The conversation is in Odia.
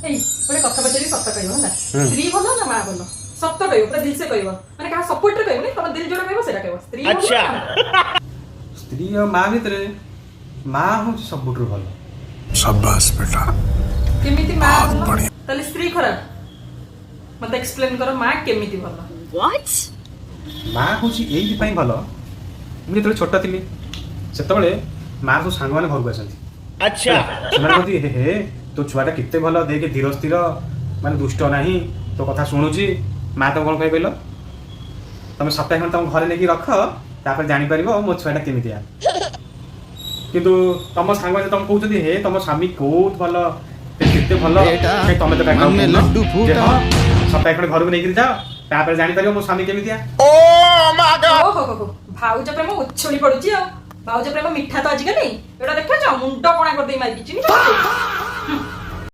ଏଇ, ଗୋଟେ କଥା ପଚାରିବି, ସତ କହିବ, ହେଲା? ସ୍ତ୍ରୀ ଭଲ ନା ମା ଭଲ? ସତ କହିବ, ପୁରା ଦିଲ ସେ କହିବ। ମାନେ କାହା ସପୋର୍ଟରେ କହିବନି, ତମ ଦିଲ ଯୋଉଟା କହିବ ସେଇଟା କହିବ। ସ୍ତ୍ରୀ ଭଲ ନା ମା? ସ୍ତ୍ରୀ ଆଉ ମା ଭିତରେ ମା ହଉଛି ସବୁଠୁ ଭଲ। शाबाश बेटा। କେମିତି ମା ଭଲ? ତାହେଲେ ସ୍ତ୍ରୀ ଖରାପ? ମତେ ଏକ୍ସପ୍ଲେନ କର, ମା କେମିତି ଭଲ? ମା ହଉଛି ଏଇଥିପାଇଁ ଭଲ, ମୁଁ ଯେତେବେଳେ ଛୋଟ ଥିଲି, ସେତେବେଳେ ମା ସବୁ ସାଙ୍ଗମାନେ ଘରକୁ ଆସନ୍ତି। ସେମାନେ କହନ୍ତି, "ହେ ହେ, ତୋ ଛୁଆଟା କେତେ ଭଲ ଦେଖେ, ଧୀର ସ୍ଥିର, ମାନେ ଦୁଷ୍ଟ ନାହିଁ, ତୋ କଥା ଶୁଣୁଛି।" ମା ତମେ କ'ଣ କହିଲ, "ତମେ ସପ୍ତାହେ ଖଣ୍ଡେ ତମ ଘରେ ନେଇକି ରଖ, ତାପରେ ଜାଣିପାରିବ ମୋ ଛୁଆଟା କେମିତିଆ।" କିନ୍ତୁ ତମ ସାଙ୍ଗମାନେ ତମକୁ କହୁଛନ୍ତି, "ହେ, ତମ ସ୍ୱାମୀ ବହୁତ ଭଲ, ସେ କେତେ ଭଲ।" କାଇଁ ତମେ ତ କାଇଁ ମନେ କହୁନ ଲଡ୍ଡୁ ଯେ ଫୁଟା। ହଁ, ସପ୍ତାହେ ଖଣ୍ଡେ ଘରକୁ ନେଇକିରି ଯାଅ, ତାପରେ ଜାଣିପାରିବ ମୋ ସ୍ୱାମୀ କେମିତିଆ। ଓହୋ ହୋ ହୋ, ଭାଉଜ ପ୍ରେମ ଉଛୁଳି ପଡୁଛି। ଆଉ ଭାଉଜ ପ୍ରେମ ମିଠା ତ ଆଜିକାଲି। ଏଇଟା ଦେଖୁଛ, ମୁଣ୍ଡ କଣା କରିଦେଇ ମାରିକି ଚିହ୍ନି।